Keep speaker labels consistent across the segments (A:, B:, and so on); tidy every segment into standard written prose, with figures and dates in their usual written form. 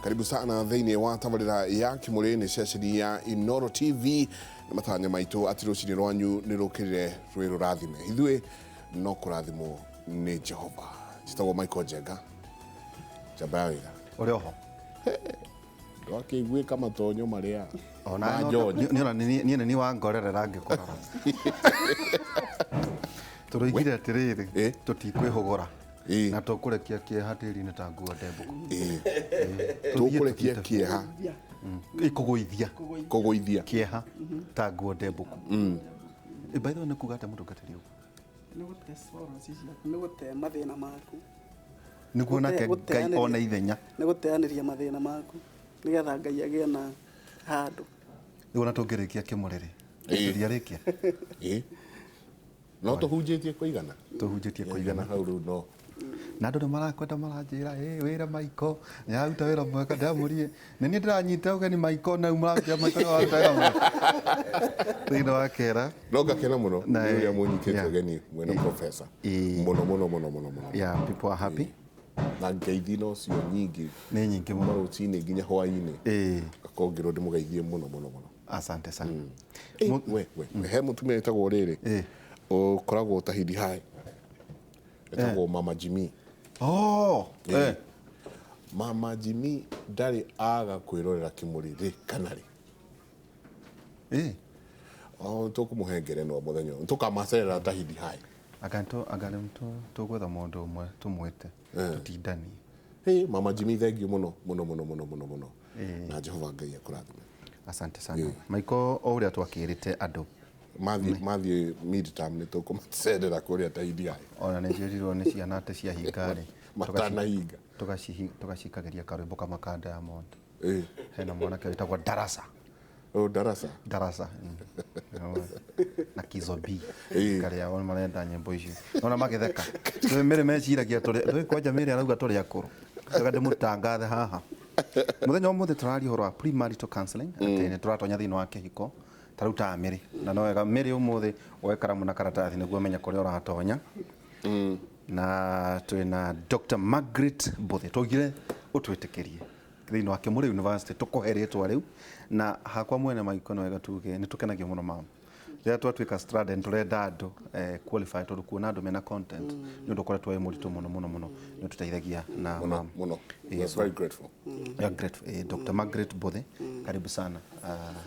A: Karibu sana thĩinĩ wa tabarĩra ya Kĩmũrĩ, nĩ ceceni ya Inoro TV na matanya maitũ atĩ rũcinĩ rwanyu nĩ rũkĩrire rwĩ rũrathime. Ithuĩ no kũrathimwo nĩ Jehova. Njĩtagwo Michael Njenga, njamba ya wĩra.
B: Ũrĩ oho.
A: Ndwakĩiguĩka matonyo marĩa
B: Ona
A: ma George.
B: niĩ nĩ niĩ wangorerera ngĩkũrora. Tũroigire atĩrĩrĩ, tũtikwĩhũgũra na tũkũrekia kĩeha tĩri-inĩ ta nguo ndembũku.
A: Tũkũrekia kĩeha.
B: Kũgũithia.
A: Kũgũithia.
B: Kĩeha ta nguo ndembũku. By the way, nĩ kuga atĩa mũtungatĩri ũguo?
C: Nĩ gũte sorrows ciaku, nĩ gũte mathĩna maku.
B: Nĩguo nake Ngai one ithenya.
C: Nĩ gũteanĩria mathĩna maku nĩgetha Ngai agĩe na handũ.
B: Rĩu ona tũngĩrĩkia kĩmũrĩrĩ. Tũtiarĩkia.
A: No tũhunjĩtie kũigana.
B: Tũhunjĩtie kũigana.
A: Hau rĩu no.
B: Na andũ nĩ marakwenda maranjĩra, ĩ wĩra Maiko, nĩ araruta wĩra mwega, ndĩramũrie. Nĩ niĩ ndĩranyita ũgeni Maiko na rĩu mũranjĩra Maiko nĩ waruta wĩra mwega. Thĩinĩ wa kera.
A: No ngakena mũno nĩ ũrĩa mũnyitĩte ũgeni mwena professor. Mũno mũno mũno mũno mũno.
B: Yeah, people are happy.
A: Na ngeithi no cio nyingĩ.
B: Nĩ nyingĩ mũno.
A: Rũcinĩ nginya hwainĩ. Ngakorwo ngĩrwo ndĩmũgeithie mũno mũno mũno.
B: Asante sana.
A: We we he mũtumia wĩtagwo rĩrĩ. Ũkoragwo Tahidi High. Etagwo Mama Jimmy.
B: Oh, eh.
A: Mama Jimmy ndarĩ aga kwĩrorera kĩmũrĩ rĩ kana rĩ. Oh, tũkũmũhe ngerenwa mũthenya ũyũ. Tũkamacerera Tahidi High.
B: Anga anga rĩu tũgwetha mũndũ ũmwe tũmwĩte tũtindanie.
A: Hey, Mama Jimmy thank you mũno mũno mũno mũno mũno mũno. Na Jehova Ngai akũrathime.
B: Asante sana. Maiko o ũrĩa twakĩrĩte andũ.
A: Mathiĩ midterm nĩ tũkũmacerera kũrĩa Tahidi High.
B: Ona nĩ njĩrirwo nĩ ciana atĩ ciahinga rĩ.
A: Matanahinga.
B: Tũgacikagĩria karwĩmbo kamwe ka Diamond. Hena mwanake wĩtagwo Darasa.
A: Oh, Darasa.
B: Darasa. Na Kizobi. Karĩa o marenda nyĩmbo icio. Nona magĩtheka. Twĩ mĩrĩ meciragia tũrĩ kwanja mĩrĩ arauga tũrĩ akũrũ. Reka ndĩmũtangathe haha. Mũthenya ũmũthĩ tũraria ũhoro wa premarital counseling, atĩ nĩ tũratonya thĩinĩ wa kĩhiko ta rĩu ta mĩrĩ. Na no wega mĩrĩ ũmũthĩ woe karamu na karatathi nĩguo ũmenye kũrĩa ũratonya. Na twĩna Dr. Margaret Mbũthĩ. Twaugire ũtwĩtĩkĩrie thĩinĩ wa Kĩmũrĩ University tũkũhe rĩtwa rĩu, na hakwa mwene Maiko nĩ wega tuge nĩ tũkenagio mũno mama rĩrĩa twatuĩka stranded, tũrenda andũ qualify, tondũ kuona andũ mena content nĩ ũndũ ũkoretwo wĩ mũritũ mũno mũno mũno, nĩ ũtũteithagia na
A: mũno
B: mama.
A: Mũno. We are very grateful.
B: We are grateful. Dr. Margaret Mbũthĩ, karibu sana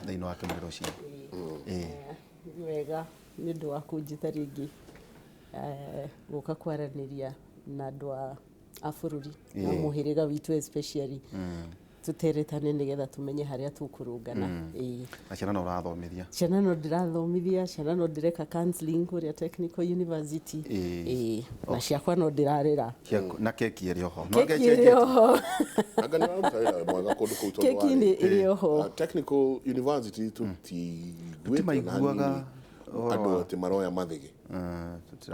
B: thĩinĩ wa Kĩmũrĩ rũcinĩ.
D: Nĩ wega nĩ ũndũ wa kũnjĩta rĩngĩ gũka kwaranĩria na andũ a bũrũri na mũhĩrĩga witũ, especially tũteretane nĩgetha tũmenye harĩa tũkũrũngana.
B: Na ciana no ũrathomithia?
D: Ciana no ndĩrathomithia, ciana no ndĩreka counseling kũrĩa Technical University. Ĩĩ, na ciakwa no ndĩrarera.
B: Na keki ĩrĩ oho?
D: Keki ĩrĩ oho.
A: Anga nĩ ũraruta wĩra mwega kũndũ kũu tondũ
D: Keki nĩ ĩrĩ oho.
A: Technical University tũtiguĩte ona
B: Tũtimaiguaga
A: hanini
B: ũhoro
A: andũ
B: wa
A: atĩ maroya mathĩgĩ.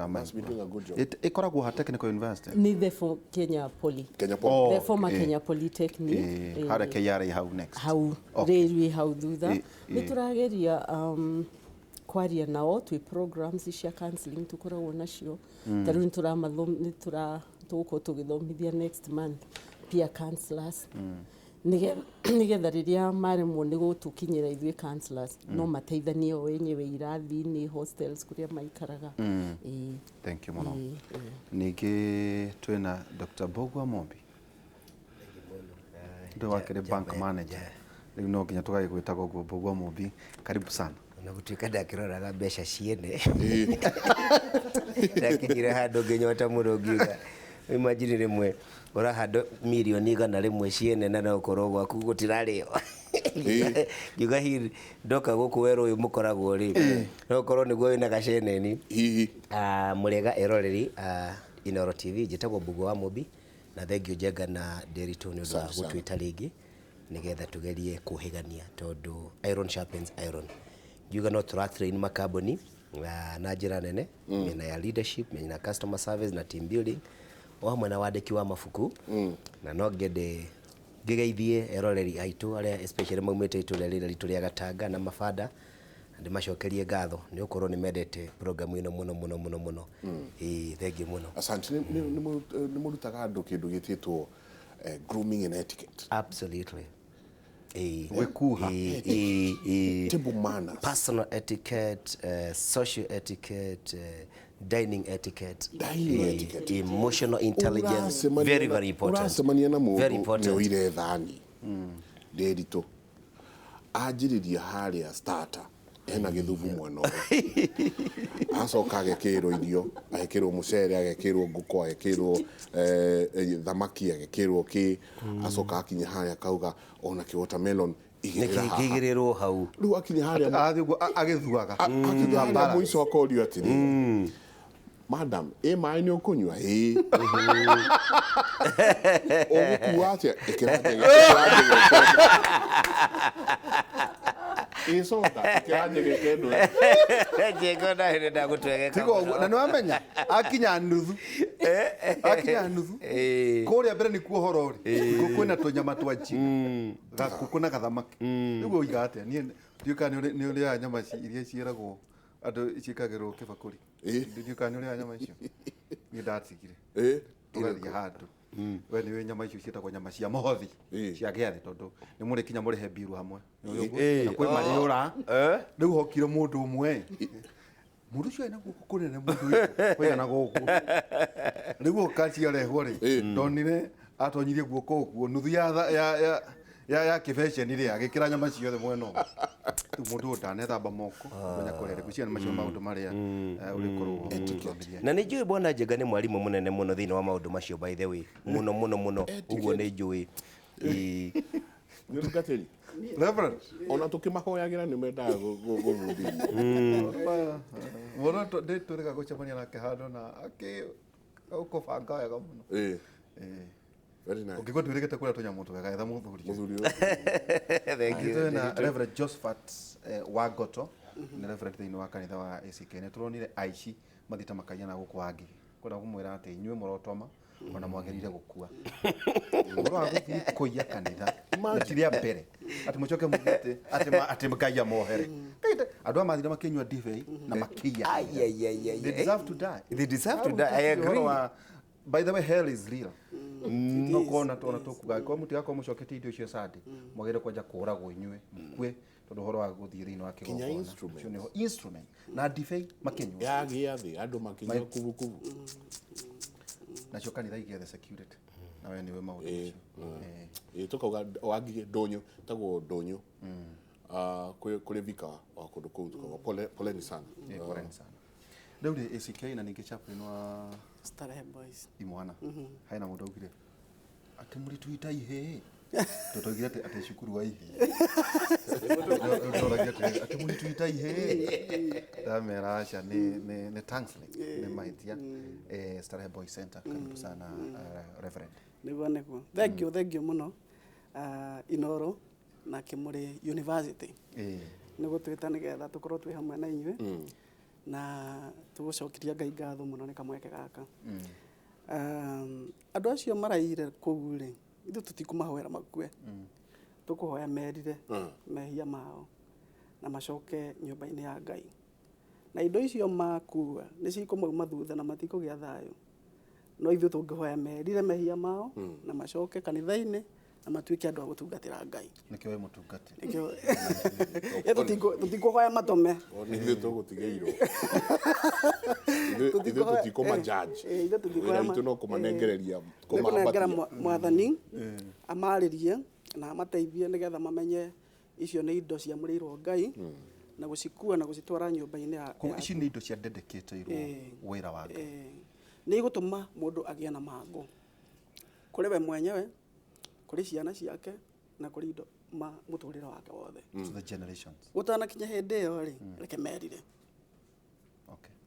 A: Must be doing a good job.
B: Ĩkoragwo ha Technical University?
D: Nĩ the for Kenya Poly.
A: Kenya Poly.
D: The former Kenya Polytechnic.
B: Harĩa KRA hau next.
D: Hau rĩrĩ hau thutha. Nĩ tũrageria kwaria nao twĩ programs cia counseling tũkoragwo nacio. Ta rĩu nĩ tũgũkorwo tũgĩthomithia next month peer counselors. Nĩgetha rĩrĩa maremwo nĩ gũtũkinyĩra ithuĩ counselors, no mateithanie o enyewe irathi-inĩ, hostels kũrĩa maikaraga.
B: Thank you mũno. Ningĩ twĩna Dr. Mbũgua Mombi. Ndũ wakĩrĩ bank manager. Rĩu no nginya tũgagĩgwĩtaga ũguo Mbũgua Mombi. Karibu sana.
E: Ona gũtuĩka ndakĩroraga mbeca ciene, ndakinyire handũ ngĩnyota mũno, ngiuga imagine rĩmwe ũrahanda mirioni 100 ciene na no ũkorwo gwaku gũtirarĩo. Ngiuga hihi ndoka gũkũ werũ ũyũ mũkoragwo rĩ, no ũkorwo nĩguo wĩna gaceneni.
A: Hihi.
E: Mũrĩega eroreri Inooro TV, njĩtagwo Mbũgua wa Mũmbi na thengiũ Njenga na Nderitu nĩ ũndũ wa gũtwĩta rĩngĩ nĩgetha tũgerie kũhĩgania, tondũ iron sharpens iron. Ngiuga no tũra train makambuni na njĩra nene mĩena ya leadership, mĩena ya customer service na team building, o hamwe na wandĩki wa mabuku. Na no ngende ngĩgeithie eroreri aitũ arĩa especially maumĩte itũra rĩrĩa ritũ rĩa Gatanga na Mabanda, na ndĩmacokerie ngatho nĩ gũkorwo nĩ mendete program ĩno mũno mũno mũno mũno. Ĩĩ, thengiũ mũno.
A: Asante. Nĩ mũrutaga andũ kĩndũ gĩtĩtwo Grooming and etiquette.
E: Absolutely.
B: Gwĩkuha.
A: Table manners.
E: Personal etiquette, social etiquette, dining etiquette,
A: Dining etiquette.
E: Emotional intelligence.
A: Ũracemania
E: Very, very important.
A: Ũracemania na
E: Very
A: mũndũ
E: important.
A: nĩ ũire thani Ndĩritũ anjĩrĩria harĩa starter ena gĩthubu mwena ũyũ, acoka agekĩrwo irio, agekĩrwo mũcere, agekĩrwo ngũkũ, agekĩrwo thamaki, agekĩrwo kĩ, acoka akinya harĩa akauga ona kĩ watermelon igĩrĩra haha.
E: Kĩigĩrĩrwo hau.
A: Rĩu akinya harĩa
B: Arathiĩ ũguo agĩthuaga.
A: Akinya harĩa mũico akorio atĩrĩ, "Madam, ĩ maĩ nĩ ũkũnyua?" "Ĩ." "Ũgũkua atĩa?" "Ĩkĩra njege, ĩkĩra njege ĩ soda, ĩkĩra njege kendo."
E: Njengo na hĩndĩ ndagũtwegeka.
B: Tiga ũguo na nĩwamenya akinya nuthu, akinya nuthu kũrĩa mbere nĩkuo ũhoro ũrĩ. Ngũkũ kwĩna tũnyama twa njino, gakũkũ na gathamaki. Rĩu ũiga atĩa? Niĩ ndiũĩ kana nĩ ũrĩaga nyama iria ciĩragwo andũ ciĩkagĩrwo kĩbakũri. Ndiũĩ kana nĩ ũrĩaga nyama icio. Niĩ ndatigire. Tũgathiĩ handũ, we nĩ nyama icio ciĩtagwo nyama cia mũhothi cia gĩathĩ, tondũ nĩ mũrĩkinya mũrĩhe mbiru hamwe. Nĩ ũĩ ũguo? Na kwĩ marĩũra. Rĩu hokire mũndũ ũmwe, mũndũ ũcio ena guoko kũnene, mũndũ ũyũ waigana gũkũ. Rĩu oka ciarehwo rĩ, ndonire atonyirie guoko ũguo nuthu ya kĩbeceni rĩ, agĩkĩra nyama ciothe mwena ũmwe. Rĩu mũndũ ũyũ ndanethamba moko menya kũrĩa rĩ. Ngwĩciria nĩ macio maũndũ marĩa ũrĩkorwo ũgĩthomithia.
E: Na nĩ njũĩ bwana Njenga nĩ mwarimũ mũnene mũno thĩinĩ wa maũndũ macio, by the way, mũno mũno mũno ũguo nĩ njũĩ.
A: Mũtungatĩri.
B: Reverend.
A: Ona tũkĩmahoyagĩra nĩ mendaga gũbundithio.
B: Mũno ndĩ twĩrĩga gũcemania nake handũ na akĩ ũkũbanga wega mũno.
A: Very nice.
B: Ũngĩkorwo twĩrĩgĩte kũrĩa tũnyamũ twega, etha mũthuri.
A: Mũthuri ũyũ.
E: Thank you.
B: Twĩna Reverend Josephat Wangoto, nĩ Reverend thĩinĩ wa kanitha wa ACK. Nĩ tũronire aici mathiĩte makaiya na gũkũ wa Ngigĩ. Kwenda kũmwĩra atĩ inyuĩ mũrotoma ona mwagĩrĩire gũkua. Ũhoro wa gũthiĩ kũiya kanitha na ti rĩa mbere, atĩ mũcoke muge atĩ Ngai amohere. Andũ aya mathire makĩnyua ndibei na makĩiya.
E: Ai, ai, ai, ai,
B: They
E: ai.
B: deserve to die.
E: They deserve to die, I agree.
B: Ũhoro by the way, hell is real. No kona tona tukuga ko mutigakorwo mucoketie indo icio Sunday, mwagĩrĩire kwanja kũragwo inyuĩ mukue, tondũ ũhoro wa gũthiĩ thĩinĩ wa
A: Kinya
B: kĩgongona
A: instruments.
B: ũcio nĩho instrument na ndibei makĩnyua.
A: Yagĩa thĩ andũ makĩnyua kubukubu.
B: Nacio kanitha igĩethe security na we nĩwe maũndũ macio.
A: Ĩ tũkauga wangigĩ ndũnyũ tagwo ndũnyũ. Ah, kũrĩ vika wa kũndũ kũu tukauga pole poleni sana.
B: Poleni sana. Rĩu rĩ ACK na ningĩ chaplain wa
C: Starehe Boys.
B: Imwana, hena mũndũ augire atĩ mũrĩtwita ihĩĩ, tũtoigire atĩ cukuru wa ihĩĩ. Ndoragia atĩ mũrĩtwita ihĩĩ, ndamera aca, nĩ tongue slip, nĩ mahĩtia. Starehe Boys Center, karibu sana, Reverend.
C: Nĩguo, thank you, thank you mũno. Inoro na Kĩmũrĩ University nĩ gũtwĩta nĩgetha tũkorwo twĩ hamwe na inyuĩ, na tũgũcokeria Ngai ngatho mũno nĩ kamweke gaka. Andũ acio maraire kũu rĩ, ithuĩ tũtikũmahoera makue, tũkũhoya merire mehia mao na macoke nyũmba-inĩ ya Ngai, na indo icio makua nĩ cikũmauma thutha na matikũgĩa thayũ. No ithuĩ tũngĩhoya merire mehia mao na macoke kanitha-inĩ na matuĩke andũ a gũtungatĩra Ngai.
B: Nĩkĩo wĩ mũtungatĩri.
C: Nĩkĩo tũtikũhoya matome.
A: Nĩ ithuĩ tũgũtigĩirwo. Ithuĩ tũtikũma judge.
C: Ithuĩ tũtikũhoya
A: Wĩra witũ no kũmanengereria.
C: Nĩ kũnengera
A: kũmaambatia.
C: Mwathani amarĩrie na amateithie nĩgetha mamenye icio nĩ indo ciamũrĩirwo Ngai na gũcikua na gũcitwara nyũmba-inĩ ya
B: Koguo ici nĩ indo cia dedicatĩirwo wĩra wa Ngai.
C: Nĩ igũtũma mũndũ agĩe na mangũ kũrĩ we mwenyewe, kũrĩ ciana ciake na kũrĩ indo ma mũtũrĩre wake wothe.
B: To the generations.
C: Gũtanakinya hĩndĩ ĩyo rĩ, reke merire,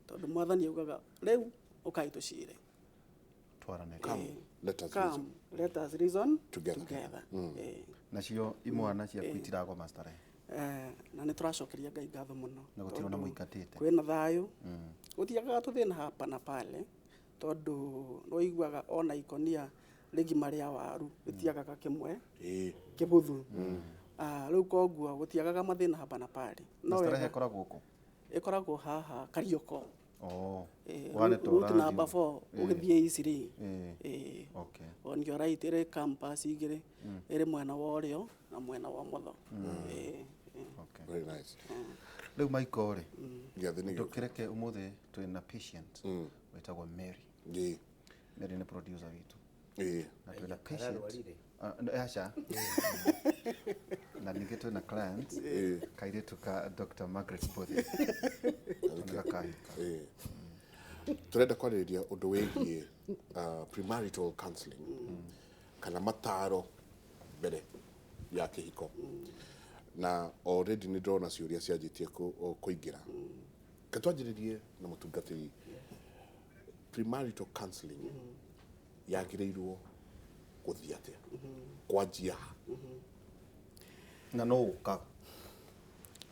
C: tondũ Mwathani augaga rĩu ũkai tũcire.
B: Twaranĩrie.
A: Come, let us
C: Come,
A: reason
C: let us reason
A: together.
C: Together.
B: Nacio imwana ciaku itiragoma Starehe?
C: Na nĩ tũracokeria Ngai ngatho mũno
B: Na gũtirĩ ona
C: tondũ
B: mũingatĩte.
C: Kwĩna thayũ, gũtiagaga tũthĩna hapa na pale, tondũ nĩũiguaga ona ikonia rĩgima rĩa waru rĩtiagaga kĩmwe kĩbuthu. Ah, rĩu koguo gũtiagaga mathĩna hapa na pale.
B: Na
C: No
B: Starehe
C: wega
B: ĩkoragwo kũ?
C: Ĩkoragwo haha Karioko.
B: Oh.
C: Eh,
B: Ũhane ta
C: route
B: ũrathiĩ.
C: number 4 ũgĩthiĩ Eastleigh.
B: Eh.
C: Eh.
B: Okay.
C: On your right ĩrĩ campus igĩrĩ, ĩrĩ mwena wa ũrĩo na mwena wa ũmotho. Eh, eh.
B: Okay.
A: Very nice.
B: Rĩu Michael rĩ,
A: Gĩathĩ nĩ gĩũku.
B: ndũkĩreke ũmũthĩ twĩna patient wĩtagwo Mary.
A: Ĩĩ.
B: Mary nĩ producer witũ.
A: Ĩĩ.
B: Na twĩna patient.
E: Ararwarire?
B: Ah, no, aca. Na ningĩ twĩna client kairĩtu ka Dr. Margaret Bothy. Nĩ gakahika.
A: Ĩĩ. Tũrenda kwarĩrĩria ũndũ wĩgiĩ premarital counseling kana mataro mbere ya kĩhiko, na already nĩ ndĩrona ciũria cianjĩtie kũingĩra. Ke twanjĩrĩrie na mũtungatĩri, premarital counseling yagĩrĩirwo gũthiĩ atĩa, kwanjia ha?
B: Na no ũkaga.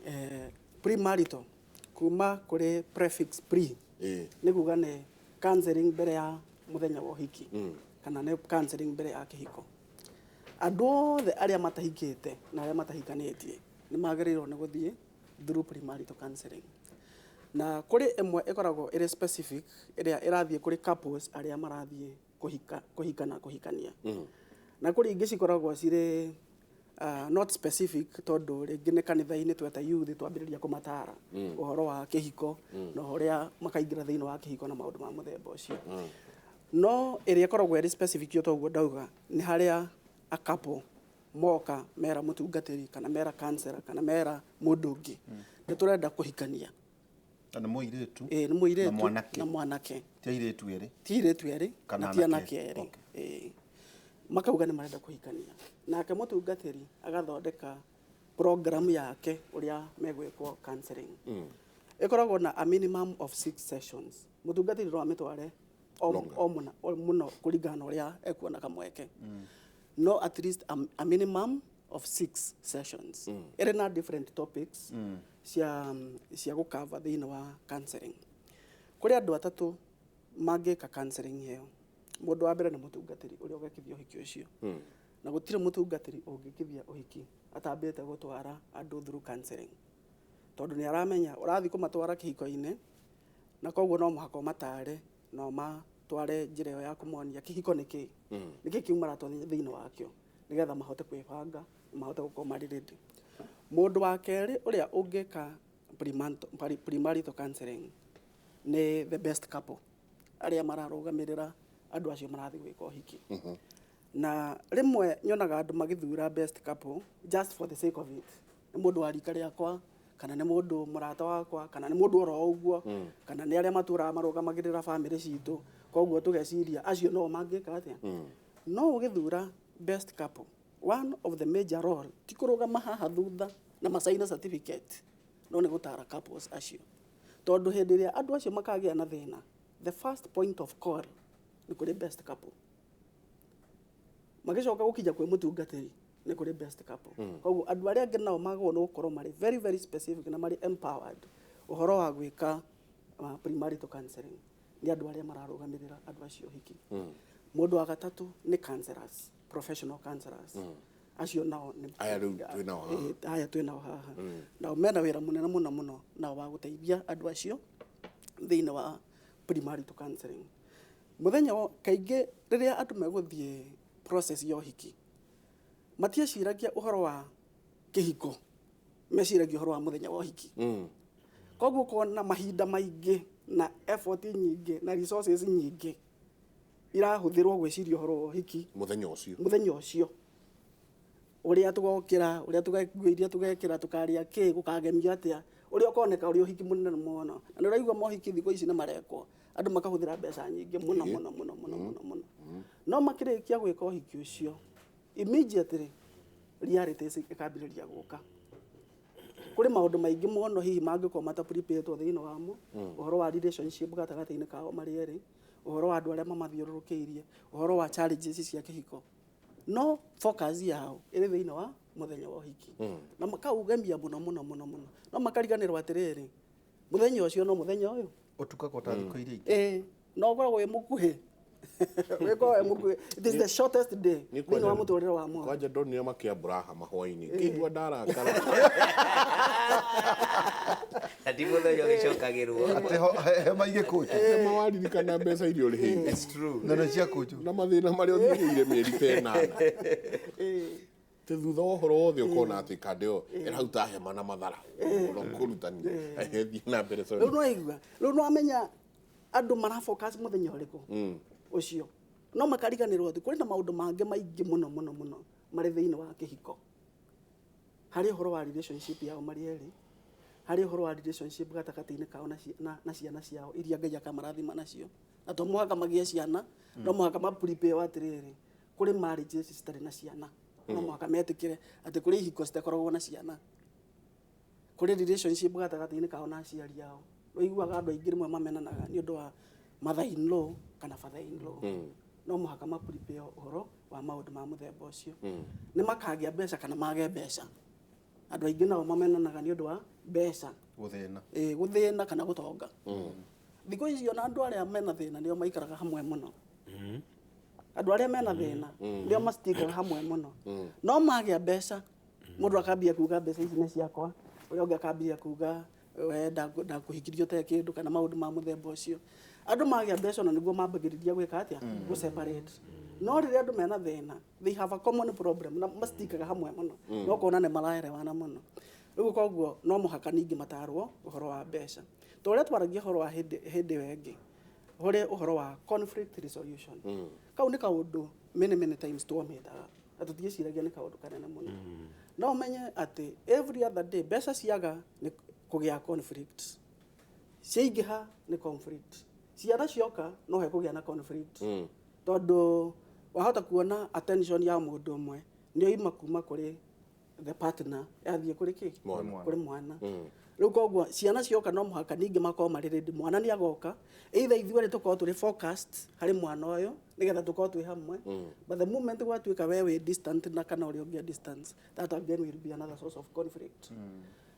C: Eh, premarital kuma kũrĩ prefix pre, nĩ kuga nĩ counseling mbere ya mũthenya wa ũhiki kana nĩ counseling mbere ya kĩhiko. Andũ othe arĩa matahikĩte na arĩa matahikanĩtie nĩ magĩrĩirwo nĩ gũthiĩ through premarital counseling. Na kũrĩ ĩmwe ĩkoragwo ĩrĩ specific, ĩrĩa ĩrathiĩ kũrĩ couples arĩa marathiĩ kũhika, kũhikana, kũhikania, na kũrĩ ingĩ cikoragwo cirĩ not specific, tondũ rĩngĩ nĩ kanitha-inĩ tweta youth twambĩrĩria kũmatara ũhoro wa kĩhiko na ũrĩa makaingĩra thĩinĩ wa kĩhiko na maũndũ ma mũthemba ũcio. No ĩrĩa ĩkoragwo ĩrĩ specific, yo toguo ndauga, nĩ harĩa a couple moka mera mũtungatĩri kana mera counselor kana mera mũndũ ũngĩ, nĩ tũrenda kũhikania.
B: Na nĩ mũirĩtu.
C: Ĩĩ, nĩ mũirĩtu
B: Na mwanake.
C: Na mwanake.
B: Ti airĩtu erĩ.
C: Ti airĩtu erĩ
B: Kana
C: na ti
B: anake
C: anake
B: erĩ.
C: erĩ. Ĩĩ. Makauga nĩ marenda kũhikania, nake mũtungatĩri agathondeka program yake ũrĩa megwĩkwo counseling. Ĩkoragwo na a minimum of 6 sessions. Mũtungatĩri no amĩtware o
A: Longer.
C: o mũna o mũno kũringana na ũrĩa ekuona kamweke, no at least a minimum of 6 sessions ĩrĩ na different topics cia gũcover thĩinĩ wa counseling. Kũrĩ andũ atatũ mangĩka counseling ĩyo. Mũndũ wa mbere nĩ mũtungatĩri ũrĩa ũgekithia ũhiki ũcio, na gũtirĩ mũtungatĩri ũngĩkithia ũhiki atambĩte gũtwara andũ through counseling, tondũ nĩ aramenya ũrathiĩ kũmatwara kĩhiko-inĩ, na koguo no mũhaka ũmatare na ũmatware njĩra ĩyo ya kũmonia kĩhiko nĩ kĩĩ, nĩ kĩĩ kĩu maratwara thĩinĩ wakĩo, nĩgetha mahote kwĩbanga na mahote gũkorwo marĩ ready. Mũndũ wa kerĩ ũrĩa ũngĩka premarital counseling nĩ the best couple arĩa mararũgamĩrĩra andũ acio marathiĩ gwĩka ũhiki. Na rĩmwe nyonaga andũ magĩthura best couple just for the sake of it, nĩ mũndũ wa rika rĩakwa kana nĩ mũndũ mũrata wakwa kana nĩ mũndũ oro ũguo kana nĩ arĩa matũraga marũgamagĩrĩra bamĩrĩ citũ, koguo tũgeciria acio no mangĩka atĩa. No ũgĩthura best couple, one of the major role ti kũrũgama haha thutha na macaina certificate, no nĩ gũtara couples acio, tondũ hĩndĩ ĩrĩa andũ acio makagĩa na thĩna, the first point of call nĩ kũrĩ best couple. Magĩcoka gũkinya kwĩ mũtungatĩri, nĩ kũrĩ best couple. Koguo andũ arĩa angĩ nao magĩrĩirwo nĩ gũkorwo marĩ very very specific na marĩ empowered ũhoro wa gwĩka premarital counseling nĩ andũ arĩa mararũgamĩrĩra andũ acio hiki. Mũndũ wa gatatũ nĩ counselors, professional counselors. Acio nao nĩ
A: Aya rĩu twĩ nao haha.
C: Ĩĩ, aya twĩ nao haha. Nao mena wĩra mũnene mũno mũno nao wa gũteithia andũ acio thĩinĩ wa premarital counseling. Mũthenya wa kaingĩ rĩrĩa andũ megũthiĩ process ya ũhiki, matieciragia ũhoro wa kĩhiko, meciragia ũhoro wa mũthenya wa ũhiki. Koguo ũkona mahinda maingĩ na effort nyingĩ na resources nyingĩ irahũthĩrwo gwĩciria ũhoro wa ũhiki
A: mũthenya ũcio.
C: Mũthenya ũcio, ũrĩa tũgokĩra, ũrĩa nguo iria tũgekĩra, tũkarĩa kĩ, gũkagemio atĩa, ũrĩa ũkoneka ũrĩ ũhiki mũnene mũno. Na nĩ ũraigua mohiki thikũ ici nĩ marekwo, andũ makahũthĩra mbeca nyingĩ mũno mũno mũno mũno mũno mũno, no makĩrĩkia gwĩka ũhiki ũcio, immediately realities ĩkambĩrĩria gũka. Kũrĩ maũndũ maingĩ mũno hihi mangĩkorwo mataprepare thĩinĩ wamo, ũhoro wa relationship gatagatĩ-inĩ kao marĩ erĩ, ũhoro wa andũ arĩa mamathiũrũrũkĩirie, ũhoro wa challenges cia kĩhiko, no focus yao ĩrĩ thĩinĩ wa mũthenya wa ũhiki na makaugemia mũno mũno mũno mũno, no makariganĩrwo atĩrĩrĩ, mũthenya ũcio no mũthenya ũyũ
B: Ũtukaga ta thikũ iria ingĩ.
C: Ĩĩ, no ũkoragwo wĩ mũkuhĩ. Wĩkorwo wĩ mũkuhĩ, it is the shortest day
A: Nĩ
C: thĩinĩ wa mũtũrĩre wa mũndũ.
A: Kwanja ndonire makĩambũra hama hwainĩ, ngĩigua ndarakara.
E: Na ti mũthenya ũgĩcokagĩrwo.
B: Atĩ hema igĩkũnjwo.
A: Hema waririkana mbeca iria ũrĩhĩire.
E: It's true.
B: Na nĩ ciakũnjwo.
A: Na mathĩna marĩa ũthirĩire mĩeri ta 8. Atĩ thutha wa ũhoro wothe ũkona atĩ kanda ĩyo ĩraruta hema na mathara. Ũno kũrutania. Thiĩ na mbere, sorry.
C: Rĩu nĩwaigua, rĩu nĩwamenya andũ marafocus mũthenya ũrĩkũ ũcio, no makariganĩrwo atĩ kũrĩ na maũndũ mangĩ maingĩ mũno mũno mũno marĩ thĩinĩ wa kĩhiko. Harĩ ũhoro wa relationship yao marĩ erĩ, harĩ ũhoro wa relationship gatagatĩ-inĩ kao na ciana ciao iria Ngai akamarathima nacio. Na to mũhaka magĩe ciana, no mũhaka maprepare atĩrĩrĩ, kũrĩ marriages citarĩ na ciana, no mũhaka metĩkĩre atĩ kũrĩ ihiko citakoragwo na ciana. Kũrĩ relationship gatagatĩ-inĩ kao na aciari ao. Ũiguaga andũ aingĩ rĩmwe mamenanaga nĩ ũndũ wa mother in law kana father in law. No mũhaka maprepare ũhoro wa maũndũ ma mũthemba ũcio. Nĩ makagĩa mbeca kana mage mbeca. Andũ aingĩ nao mamenanaga nĩ ũndũ wa mbeca.
B: Gũthĩna.
C: Ĩĩ, gũthĩna kana gũtonga. Thikũ ici ona andũ arĩa mena thĩna nĩo maikaraga hamwe mũno. Andũ arĩa mena thĩna nĩo macitikaga hamwe mũno. No magĩa mbeca, mũndũ akambia kuga mbeca ici nĩ ciakwa, ũrĩa ũngĩ akambia kuga we ndakũhikirie ũtarĩ kĩndũ kana maũndũ ma mũthemba ũcio. Andũ magĩa mbeca ona nĩguo mambagĩrĩria gwĩka atĩa? Gũ separate. No rĩrĩa andũ mena thĩna, they have a common problem na macitikaga hamwe mũno. No ũkona nĩ maraerewana mũno. Rĩu koguo no mũhaka ningĩ matarwo ũhoro wa mbeca. Ta ũrĩa twaragia ũhoro wa hĩndĩ ĩyo ĩngĩ, ũrĩ ũhoro wa conflict resolution. Kau nĩ kaũndũ many many times twomĩtaga na tũtiĩciragia nĩ kaũndũ kanene mũno. No ũmenye atĩ every other day mbeca ciaga nĩ kũgĩa conflict, ciaingĩha nĩ conflict, ciana cioka no hekũgĩa na conflict. Tondũ wahota kuona attention ya mũndũ ũmwe nĩ yoima kuma kũrĩ the partner yathiĩ kũrĩ kĩ?
A: Mwana.
C: Kũrĩ mwana. Rĩu koguo ciana cioka no mũhaka ningĩ makorwo marĩ ready. Mwana nĩ agoka, either ithuerĩ tũkorwo tũrĩ focused harĩ mwana ũyũ nĩgetha tũkorwo twĩ hamwe. But the moment gwatuĩka we wĩ distant na kana ũrĩa ũngĩ distance, that again will be another source of conflict.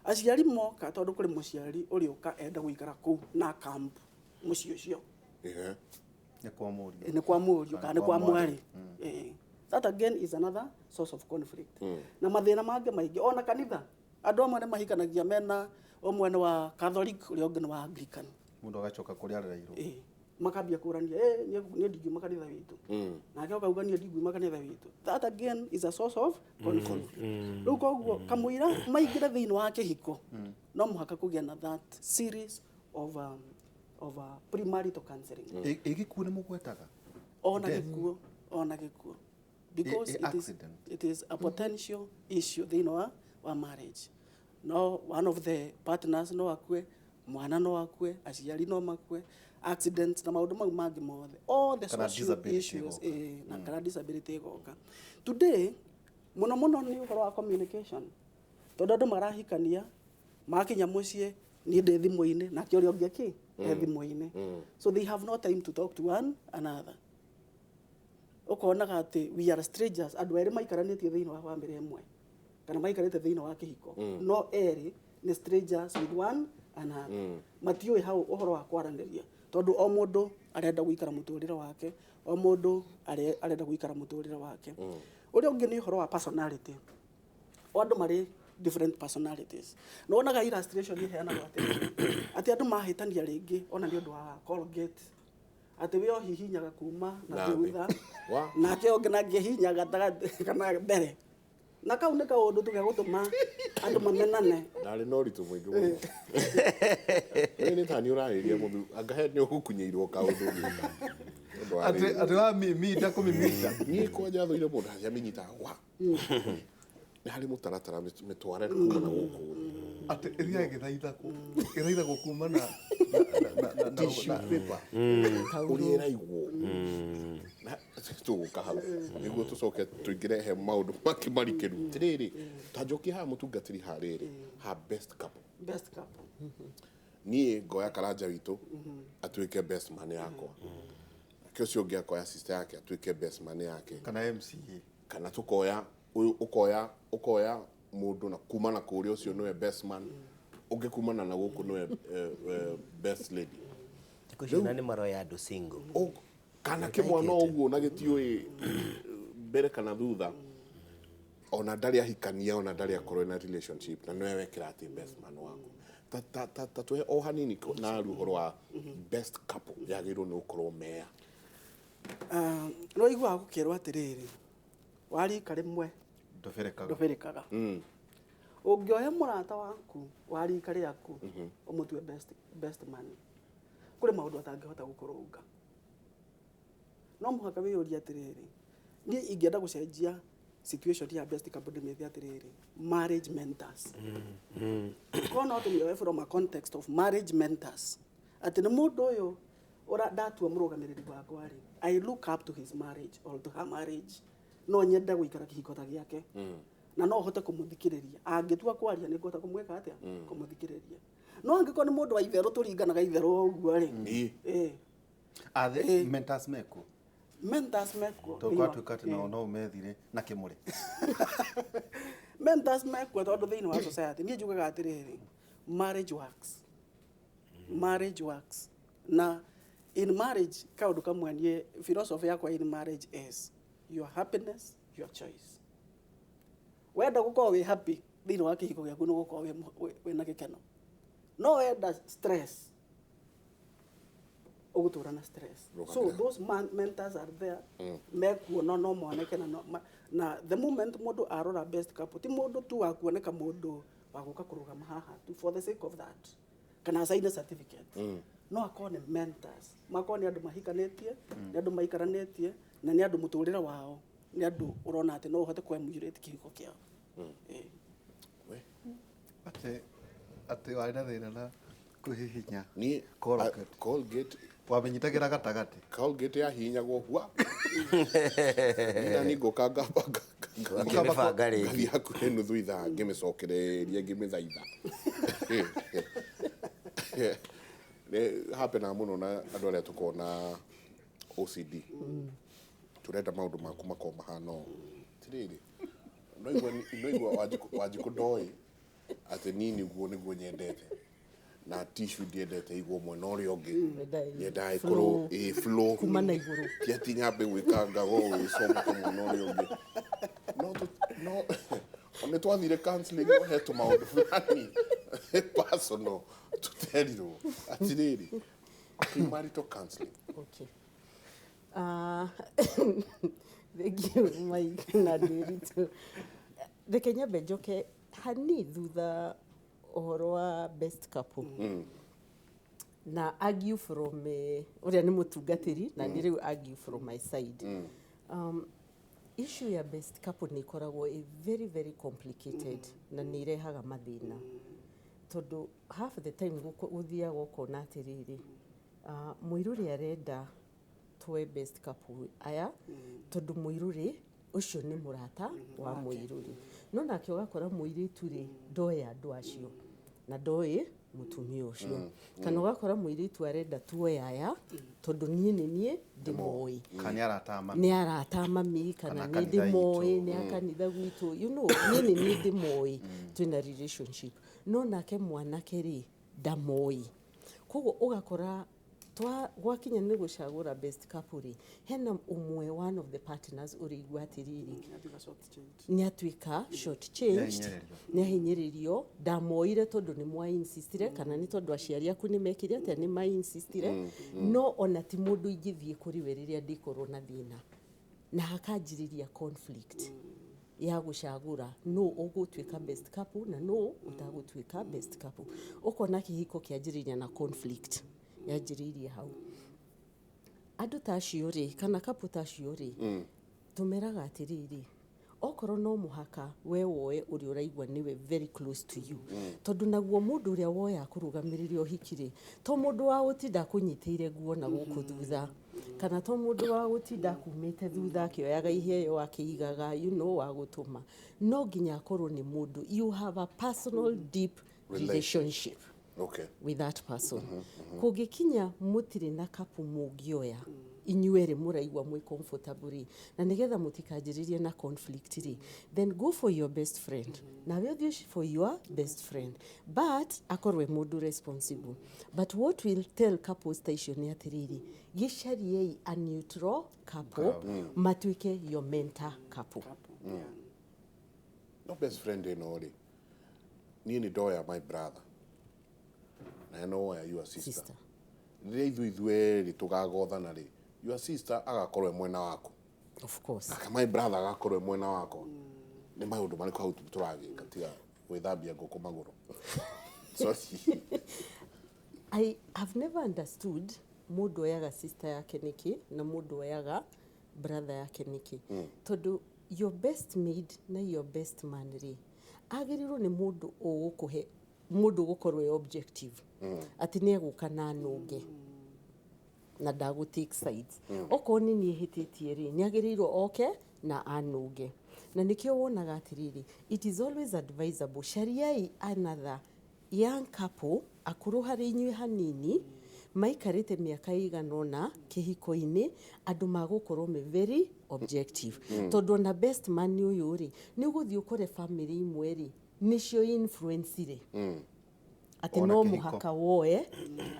C: Aciari moka, tondũ kũrĩ mũciari ũrĩũka enda gũikara kũu na camp mũciĩ ũcio.
B: Nĩ kwa mũriũ.
C: Nĩ kwa mũriũ kana nĩ kwa
B: mwarĩ.
C: mwarĩ. That again is another source of conflict. Na mathĩna mangĩ maingĩ, ona kanitha andũ amwe nĩ mahikanagia mena ũmwe nĩ wa Catholic, ũrĩa ũngĩ nĩ wa Anglican.
B: Mũndũ agacoka kũrĩa arereirwo.
C: Makambia kũrania, niĩ ndingiuma kanitha witũ. Nake ũkauga niĩ ndingiuma kanitha witũ. That again is a source of conflict. Rĩu koguo kamũira maingĩre thĩinĩ wa kĩhiko, no mũhaka kũgĩa na that series of premarital counseling.
B: Ĩ gĩkuũ nĩ mũgwetaga?
C: Ona
B: Death.
C: gĩkuũ, ona gĩkuũ. Because
B: Accident.
C: it is a potential issue thĩinĩ wa marriage. No one of the partners no akue, mwana no akue, aciari no makue, accidents na maũndũ mau mangĩ mothe. All the
B: Kana
C: social
B: disability
C: issues,
B: ĩgoka.
C: Na kana disability ĩgoka. Today, mũno mũno nĩ ũhoro wa communication. Tondũ andũ marahikania, makinya mũciĩ, niĩ ndĩ thimũ-inĩ, nake ũrĩa ũngĩ kĩ? E thimũ-inĩ. So they have no time to talk to one another. Ũkonaga atĩ we are strangers, andũ erĩ maikaranĩtie thĩinĩ wa bamĩrĩ ĩmwe kana maikarĩte thĩinĩ wa kĩhiko, no erĩ nĩ strangers with one another. Matiũĩ hau ũhoro wa kwaranĩria, tondũ o mũndũ arenda gũikara mũtũrĩre wake, o mũndũ arenda gũikara mũtũrĩre wake. Ũrĩa ũngĩ nĩ ũhoro wa personality. O andũ marĩ different personalities. Na wonaga illustration iheanagwo atĩ andũ mahĩtania rĩngĩ ona nĩ ũndũ wa Colgate, atĩ we ũhihinyaga kuma na
A: Na thĩ.
C: thutha,
A: Wa?
C: nake ũngĩ nake hihinyaga gatagatĩ kana mbere. Na kau nĩ kaũndũ tu gegũtũma andũ mamenane.
A: Ndarĩ na ũritũ mũingĩ mũno. Nĩ nĩ ta nĩ ũrarĩria mũthu, anga he nĩ ũgũkunyĩirwo kaũndũ ũgĩka. Ũndũ wa
B: Atĩ
A: rĩrĩ.
B: atĩ wa mimita kũmimita.
A: Niĩ kwanja thũire mũndũ harĩa amenyitaga wa. Nĩ harĩ mũtaratara mĩtware kuma na gũkũ.
B: Atĩ ĩthiaga ĩgĩthaithagwo. Ĩthaithagwo kuma na
A: Tissue paper. Ũrĩa ĩraigwo. Na tũgũka hau nĩguo tũcoke tũingĩre he maũndũ mangĩ marikĩru. Atĩrĩrĩ, ta njokie haha mũtungatĩri harĩrĩ, ha best couple.
C: Best couple.
A: Niĩ ngoya karanja witũ atuĩke best man yakwa. Nake ũcio ũngĩ akoya sister yake atuĩke best man yake.
B: Kana MCA.
A: Kana tũkoya ũyũ, ũkoya mũndũ na kuma na kũrĩa ũcio nĩwe best man, ũngĩ kumana na gũkũ nĩwe best lady.
E: Thikũ ici ona nĩ maroya andũ single.
A: Kana kĩmwana ũguo na gĩtiũĩ mbere kana thutha, ona ndarĩ ahikania, ona ndarĩ akorwo na relationship, na nĩwe wekĩra atĩ best man waku. Ta tũhe o hanini na aru ũhoro wa best couple yagĩrĩirwo nĩ gũkorwo mea.
C: Nĩ waiguaga gũkĩrwo atĩrĩrĩ, wa rika rĩmwe
B: ndũbĩrĩkaga.
C: Ndũbĩrĩkaga. Ũngĩoya mũrata waku wa rika rĩaku ũmũtue best man, kũrĩ maũndũ atangĩhota gũkũrũnga. No mũhaka wĩyũrie atĩrĩrĩ, niĩ ingĩenda gũcenjia situation ya best couple, ndĩmĩte atĩrĩrĩ, marriage mentors. Korwo no tũmĩoe from a context of marriage mentors, atĩ nĩ mũndũ ũyũ ũra ndatua mũrũgamĩrĩri wakwa rĩ, I look up to his marriage or to her marriage, no nyende gũikara kĩhiko ta gĩake na no hote kũmũthikĩrĩria. Angĩtua kwaria, nĩ ngũhota kũmwĩka atĩa? Kũmũthikĩrĩria. No angĩkorwo nĩ mũndũ wa itherũ, tũringanaga itherũ o ũguo rĩ, ĩ.
B: Athe mentors mekuo?
C: Mentors mekuo.
B: To gwatuĩka atĩ no ũmethire na kĩmũrĩ.
C: Mentors mekuo, tondũ thĩinĩ wa society niĩ njugaga atĩrĩrĩ, marriage works, marriage works. Na in marriage, kaũndũ kamwe niĩ philosophy yakwa in marriage is your happiness, your choice. Wenda gũkorwo wĩ happy thĩinĩ wa kĩhiko gĩaku, nĩ gũkorwo wĩna gĩkeno. No wenda stress, ũgũtũra na stress. So
A: Rũgamĩrĩra.
C: those mentors are there, mekuo, no moneke na, no, ma, na the moment mũndũ arora best couple, ti mũndũ tu wa kuoneka, mũndũ wa gũka kũrũgama haha tu for the sake of that kana sign a certificate. No akorwo nĩ mentors, makorwo nĩ andũ mahikanĩtie, nĩ andũ maikaranĩtie, na nĩ andũ mũtũrĩre wao nĩ andũ ũrona atĩ no ũhote kũ-emulate kĩhiko kĩao. Eh.
A: We.
B: Atĩ warĩ na thĩna na kwĩhihinya
A: Niĩ
B: Colgate.
A: Colgate.
B: Wamenyitagĩra gatagatĩ.
A: Colgate yahihinyagwo hua nina ni ngũka ngamba
E: Ũkĩmĩbanga rĩngĩ.
A: ngathiĩ hakuhĩ nuthu ithaa ngĩmĩcokereria ngĩmĩthaitha. Nĩ hapenaga mũno na andũ arĩa tũkoragwo na OCD, tũrenda maũndũ maku makorwo mahana ũũ. Tirĩrĩ, no igua Wanjikũ ndoĩ atĩ niĩ nĩguo nyendete na tissue ndiendete igwo mwena ũrĩa ũngĩ.
D: Wendaga
A: nyendaga ĩkorwo
D: flow.
A: ĩ flow.
D: Kuma na igũrũ.
A: Ti atĩ nyambe gwĩkanga gũgĩcomoka mwena ũrĩa ũngĩ. No nĩ twathire counseling, no he tũmaũndũ fulani personal tũterirwo. Atĩrĩrĩ, premarital counseling.
D: Okay. Thank you, Mike na Ndiritu. Reke nyambe njoke hani thutha ũhoro wa best couple na argue from ũrĩa nĩ mũtungatĩri na nĩ rĩu argue from my side. Issue ya best couple nĩ ĩkoragwo ĩ very very complicated na nĩ irehaga mathĩna, tondũ half the time gũthiaga ũkona atĩrĩrĩ, mũirũrĩ arenda twoe best couple aya tondũ mũirũrĩ ũcio nĩ mũrata wa mũirũrĩ, no nake ũgakora mũirĩtu rĩ, ndoĩ andũ acio na ndoĩ mũtumia ũcio, kana ũgakora mũirĩtu arenda tuoe aya tondũ niĩ nĩ niĩ ndĩmoĩ.
B: Kana nĩ arata a mami.
D: Nĩ arata a mami kana
B: Kana
D: nĩ
B: kanitha
D: ndĩmoĩ
B: itũ.
D: nĩ a kanitha gwitũ, niĩ nĩ niĩ ndĩmoĩ, twĩna relationship. No nake mwanake rĩ, ndamoĩ. Koguo ũgakora twa gwakinya nĩ gũcagũra best couple rĩ, hena ũmwe, one of the partners, ũrĩigua atĩrĩrĩ,
C: Atuĩka short change.
D: nĩ atuĩka short changed.
B: Nĩahinyĩrĩrio.
D: Nĩ ahinyĩrĩrio, ndamoire tondũ nĩ mwainsistire, kana nĩ tondũ aciari aku nĩ mekire atĩa, nĩ mainsistire, no ona ti mũndũ ingĩthiĩ kũrĩ we rĩrĩa ndĩkorwo na thĩna, na hakanjĩrĩria conflict ya gũcagũra nũ ũgũtuĩka best couple na nũ ũtagũtuĩka best couple. Ũkona kĩhiko kĩanjĩrĩria na conflict yanjĩrĩirie hau. Andũ ta acio rĩ, kana couple ta acio rĩ, tũmeraga atĩrĩrĩ, okorwo no mũhaka we woe ũrĩa ũraigua nĩwe very close to you, tondũ naguo mũndũ ũrĩa woya kũrũgamĩrĩria ũhiki rĩ, to mũndũ wa gũtinda akũnyitĩire nguo na gũkũ thutha, kana to mũndũ wa gũtinda akumĩte thutha akĩoyaga iheo akĩigaga, wa gũtũma. No nginya akorwo nĩ mũndũ you have a personal deep relationship with that person. Kũngĩkinya mũtirĩ na couple mũngĩoya Inyuerĩ mũraigua mwĩ comfortable rĩ, na nĩgetha mũtikanjĩrĩrie na conflict rĩ, then go for your best friend, nawe ũthiĩ for your best friend, but akorwo e mũndũ responsible. But what we'll tell couples ta icio nĩ atĩrĩrĩ, gĩcariei a neutral couple matuĩke your mentor couple.
A: No best friend ĩno rĩ, niĩ nĩ ndoya my brother na no woya your sister.
D: Sister.
A: Rĩrĩa ithuĩ ithuerĩ tũgagothana rĩ, your sister agakorwo e mwena waku,
D: Of course.
A: Nake my brother agakorwo e mwena wakwa. Nĩ maũndũ marĩkũ hau tũragĩka tiga gwĩthambia ngũkũ magũrũ? Sorry.
D: I have never understood mũndũ oyaga sister yake nĩkĩ na mũndũ oyaga brother yake nĩkĩ, tondũ your best maid na your best man rĩ, agĩrĩirwo nĩ mũndũ ũgũkũhe, mũndũ ũgũkorwo e objective, atĩ nĩ egũka na nũnge na ndagũ take sides. Okorwo nĩ niĩ hĩtĩtie rĩ, nĩ agĩrĩirwo oke na anũnge. Na nĩkĩo wonaga atĩrĩrĩ, it is always advisable, cariai another young couple akũrũ harĩ inyuĩ hanini, maikarĩte mĩaka ĩigana ũna kĩhiko-inĩ, andũ magũkorwo me very objective, tondũ ona best man ũyũ rĩ, nĩ ũgũthiĩ ũkore family imwe rĩ, nĩcio influence rĩ atĩ
B: Ona
D: no
B: kĩhiko.
D: Mũhaka woe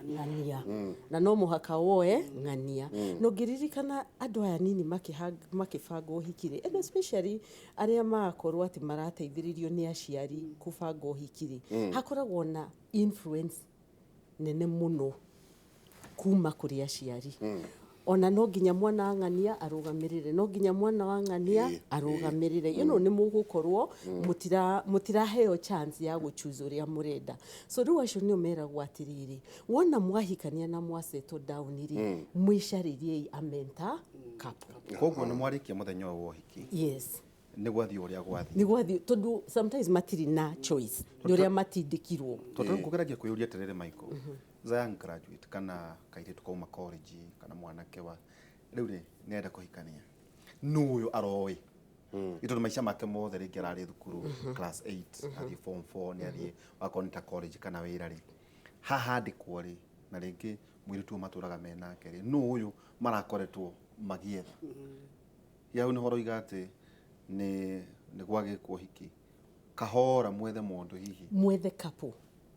D: ng'ania na no mũhaka woe ng'ania. Na ũngĩririkana andũ aya nini makĩbanga ũhiki rĩ, and especially arĩa magakorwo atĩ marateithĩrĩrio nĩ aciari kũbanga ũhiki rĩ, hakoragwo na influence nene mũno kuma kũrĩ aciari. Ona no nginya mwana wa ng'ania arũgamĩrĩre, no nginya mwana wa ng'ania arũgamĩrĩre. Nĩ mũgũkorwo mũtiraheo chance ya gũchoose ũrĩa mũrenda. So rĩu acio nĩo meragwo atĩrĩrĩ, wona mwahikania na mwa settle down rĩ, mwĩcarĩriei a mentor couple.
B: Koguo nĩ mwarĩkia mũthenya ũyũ wa ũhiki, nĩ gwathiĩ ũrĩa gwathiĩ.
D: Nĩ gwathiĩ, tondũ sometimes matirĩ na choice, nĩ ũrĩa matindĩkirwo.
B: Tondũ rĩu ngũgeragia kwĩyũria atĩrĩrĩ, Michael, as a young graduate kana kairĩtu kauma college kana mwanake wa rĩu rĩ, nĩarenda kũhikania, nũ ũyũ aroĩ? Nĩ tondũ maica make mothe rĩngĩ ararĩ thukuru class 8, athiĩ form 4, nĩ athiĩ wakorwo nĩ ta college kana wĩra rĩ, haha andĩkwo rĩ, na rĩngĩ mũirĩtu ũyũ matũraga me nake rĩ, nũ ũyũ marakoretwo magĩetha? Hau nĩho ũroiga atĩ nĩ gwagĩkwo ũhiki kahora, mwethe mũndũ hihi.
D: Mwethe couple,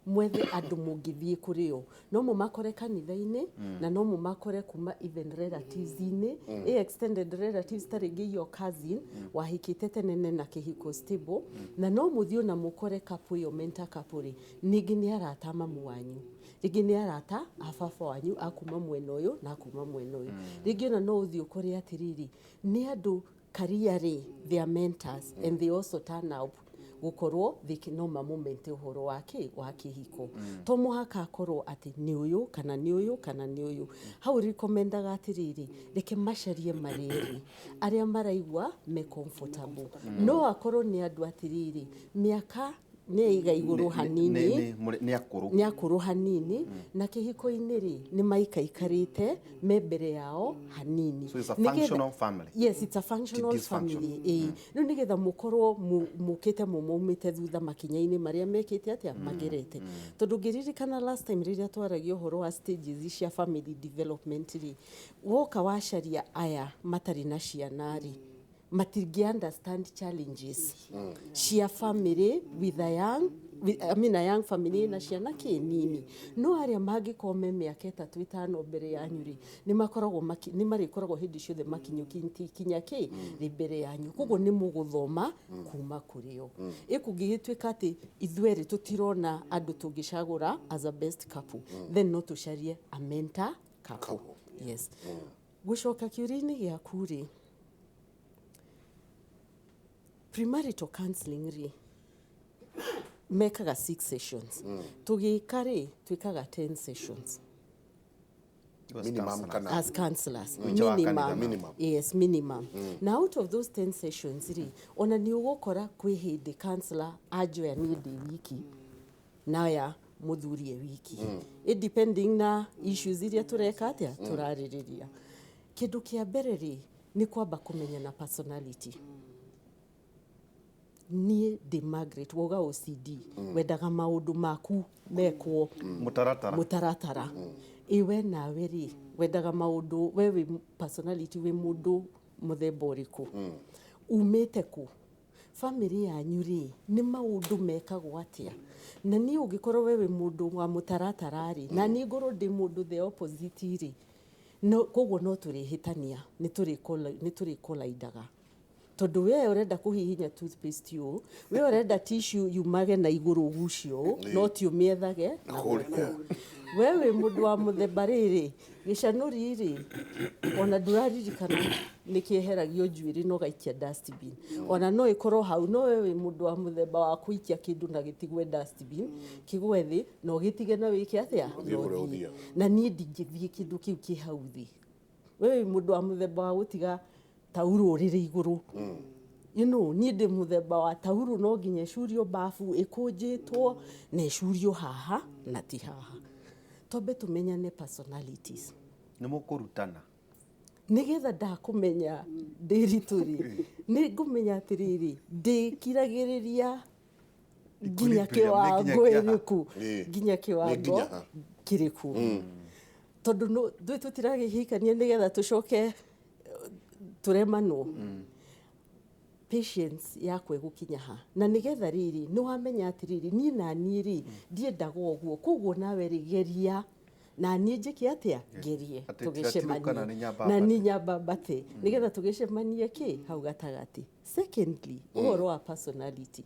D: mwethe andũ mũngĩthiĩ kũrĩ o, no mũmakore kanitha-inĩ na no mũmakore kuma even relatives-inĩ, extended relatives, ta rĩngĩ your cousin wahikĩte tene na kĩhiko stable. Na no mũthiĩ na mũkore couple ĩyo, mentor couple rĩ, ningĩ nĩ arata a mamu wanyu, rĩngĩ nĩ arata a baba wanyu, a kuma mwena ũyũ na kuma mwena ũyũ. Rĩngĩ ona no ũthiĩ ũkore atĩrĩrĩ, nĩ andũ career rĩ, they are mentors and they also turn up gũkorwo no mamũmente ũhoro wa kĩ wa kĩhiko. To mũhaka akorwo atĩ nĩ ũyũ kana nĩ ũyũ kana nĩ ũyũ. Hau recomendaga atĩrĩrĩ, reke macarie marĩrĩ arĩa maraigua me comfortable. No akorwo nĩ andũ atĩrĩrĩ, mĩaka nĩ ĩiga igũrũ hanini,
B: Nĩ akũrũ.
D: Nĩ akũrũ hanini, na kĩhiko-inĩ rĩ, nĩ maikaikarĩte me mbere yao hanini.
B: So it's a functional family.
D: Yes, it's a functional
B: Dysfunctional.
D: family, ĩĩ. Rĩu nĩgetha mũkorwo mũkĩte mũmaumĩte thutha makinya-inĩ marĩa mekĩte atĩa magerete, tondũ ngĩririkana last time rĩrĩa twaragia ũhoro wa stages cia family development rĩ, woka wacaria aya matarĩ na ciana rĩ, matingĩ understand challenges cia family with a young with, I mean, a young family na ciana kĩnini. No arĩa mangĩkorwo me mĩaka 3 5 mbere yanyu rĩ, nĩ makoragwo nĩ marĩkoragwo hĩndĩ ciothe makinyũkĩtie kinya kĩ rĩ mbere yanyu, koguo nĩ mũgũthoma kuma kũrĩ o. Ĩkũngĩgĩtuĩka atĩ ithuerĩ tũtirona andũ tũngĩcagũra as a best couple, then no tũcarie a mentor couple. Yes. Gũcoka kĩũria-inĩ gĩaku rĩ, premarital counseling rĩ, mekaga six sessions. Tũgĩka rĩ, twĩkaga 10 sessions.
B: As
A: Minimum
B: counselors.
A: kana
D: As counselors.
B: Nja wa kanitha.
D: Minimum.
A: Minimum.
D: Yes, minimum. Na out of those 10 sessions rĩ, ona nĩ ũgũkora kwĩ hĩndĩ counselor anjoya niĩ ndĩ wiki naya mũthuri e wiki. It depending na issues iria tũreka atĩa, tũrarĩrĩria. Kĩndũ kĩa mbere rĩ, nĩ kwamba kũmenya na personality. Niĩ ndĩ Margaret wauga OCD, wendaga maũndũ maku mekwo
B: Mũtaratara.
D: Mũtaratara. Ĩ we nawe rĩ, wendaga maũndũ, we wĩ personality, wĩ mũndũ mũthemba ũrĩkũ, umĩte kũ, family yanyu rĩ, nĩ maũndũ mekagwo atĩa? Na niĩ ũngĩkorwo we wĩ mũndũ wa mũtaratara rĩ, na niĩ ngorwo ndĩ mũndũ the opposite rĩ, no koguo no tũrĩhĩtania, nĩ tũrĩkolaidaga, tondũ we ũrenda kũhihinya toothpaste ũũ, we ũrenda tissue yumage na igũrũ ũgucio ũũ, no ti ũmĩethage na gũkũ. We wĩ mũndũ wa mũthemba rĩrĩ, gĩcanũri rĩ, ona ndũraririkana nĩ kĩeheragio njuĩrĩ na ũgaikia dustbin, ona no ĩkorwo hau, no we wĩ mũndũ wa mũthemba wa kũikia kĩndũ na gĩtigwe dustbin, kĩgwe thĩ na ũgĩtige na wĩke atĩa?
A: Ũthiĩ
D: Na
A: kũrĩa
D: ũthiĩ.
A: ũthiaga.
D: Na niĩ ndingĩthiĩ kĩndũ kĩu kĩ hau thĩ. We wĩ mũndũ wa mũthemba wa gũtiga taurũ ũrĩrĩ igũrũ, niĩ ndĩ mũthemba wa taurũ no nginya ĩcurio bafu ĩkũnjĩtwo na ĩcurio haha na ti haha. Twambe tũmenyane personalities.
B: Nĩ mũkũrutana.
D: Nĩgetha ndakũmenya ndĩritũ rĩ, nĩ ngũmenya atĩrĩrĩ, ndĩkiragĩrĩria nginya
B: Equilibrium, nĩ
D: kĩwango
B: nginyagia ha.
D: ĩrĩkũ, nginya
A: Nĩ
D: kĩwango
A: nginya ha.
D: kĩrĩkũ, tondũ ndũĩ tũtiragĩhikania nĩgetha tũcoke tũremanwo. Patience yakwa ĩgũkinya ha? Na nĩgetha rĩrĩ, nĩ wamenya atĩrĩrĩ, niĩ na niĩ rĩ, ndiendaga ũguo, koguo nawe rĩ, geria na niĩ njĩke atĩa, ngerie.
B: Atĩ
D: tũgĩcemanie.
B: tiratirũkana nĩ nyamba
D: Na
B: mbate.
D: niĩ nyamba mbate, nĩgetha tũgĩcemanie kĩ hau gatagatĩ. Secondly, ũhoro wa personality,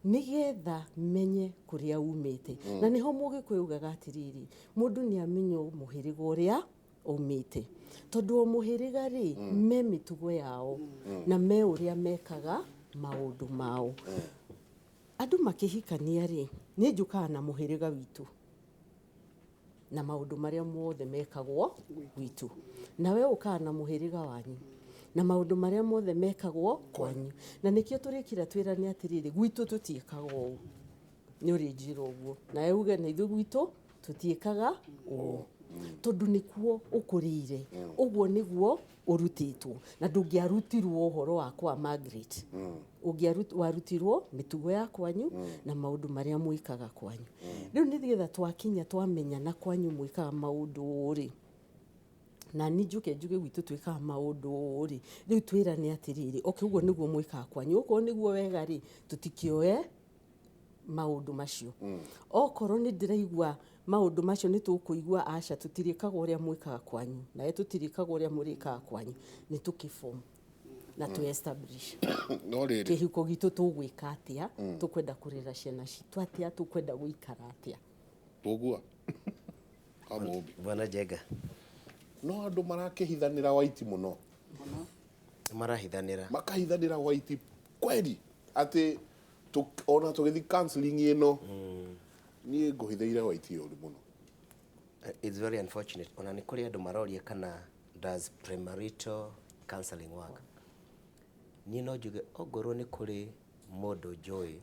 D: nĩgetha menye kũrĩa umĩte, na nĩho Mũgĩkũyũ ugaga atĩrĩrĩ, mũndũ nĩ amenyo mũhĩrĩga ũrĩa umĩte, tondũ o mũhĩrĩga rĩ, me mĩtugo yao na me ũrĩa mekaga maũndũ mao. Andũ makĩhikania rĩ, niĩ njũkaga na mũhĩrĩga witũ na maũndũ marĩa mothe mekagwo gwitũ, nawe ũkaga na mũhĩrĩga wanyu na maũndũ marĩa mothe mekagwo kwanyu. Na nĩkĩo tũrĩkira twĩrane atĩrĩrĩ, gwitũ tũtiĩkaga ũũ, nĩ ũrĩnjĩra ũguo, nawe uge na ithuĩ gwitũ tũtiĩkaga ũũ, tondũ nĩkuo ũkũrĩire, ũguo nĩguo ũrutĩtwo, na ndũngĩarutirwo ũhoro wa kwa Margaret, warutirwo mĩtugo ya kwanyu na maũndũ marĩa mwĩkaga kwanyu. Rĩu nĩgetha twakinya twamenyana kwanyu mwĩkaga maũndũ ũũ rĩ, na niĩ njuke njuge gwitũ twĩkaga maũndũ ũũ rĩ, rĩu twĩrane atĩrĩrĩ, okay, ũguo nĩguo mwĩkaga kwanyu, okorwo nĩguo wega rĩ, tũtikĩoe maũndũ macio. Okorwo nĩ ndĩraigua maũndũ macio nĩ tũkũigua aca, tũtirĩkaga ũrĩa mwĩkaga kwanyu, nawe tũtirĩkaga ũrĩa mũrĩkaga kwanyu, nĩ tũkĩform na tũ establish
A: No rĩrĩ,
D: kĩhiko gitũ, tũgwĩka atĩa, tũkwenda kũrera ciana citũ atĩa, tũkwenda gũikara atĩa.
A: Ũguo kamũmbi.
E: Bwana Njenga.
A: No andũ marakĩhithanĩra waiti mũno.
E: Marahithanĩra.
A: Makahithanĩra waiti kweri, atĩ ona tũgĩthiĩ counseling ĩno, niĩ ngũhithĩire waiti ũru mũno.
E: It's very unfortunate. Ona nĩ kũrĩ andũ maroria kana does premarital counseling work. Niĩ no njuge ongorwo nĩ kũrĩ mũndũ njũĩ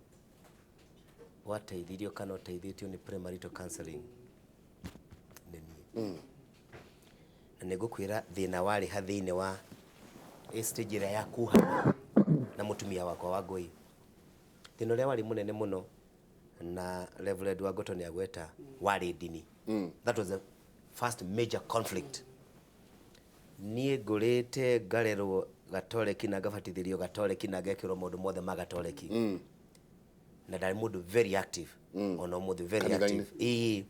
E: wateithirio kana ũteithĩtio nĩ premarital counseling, nĩ niĩ. Na nĩ ngũkwĩra thĩna warĩ ha thĩinĩ wa ĩ stage ĩrĩa ya kuhana na mũtumia wakwa wa ngũi. Thĩna ũrĩa warĩ mũnene mũno, na Reverend Wangoto nĩ agweta, warĩ ndini. That was the first major conflict. Niĩ ngũrĩte ngarerwo gatoreki na ngabatithĩrio gatoreki na ngekĩrwo maũndũ mothe ma gatoreki, na ndarĩ mũndũ very active, ona ũmũthĩ very
A: Kanitha-inĩ.
E: active. Ĩĩ,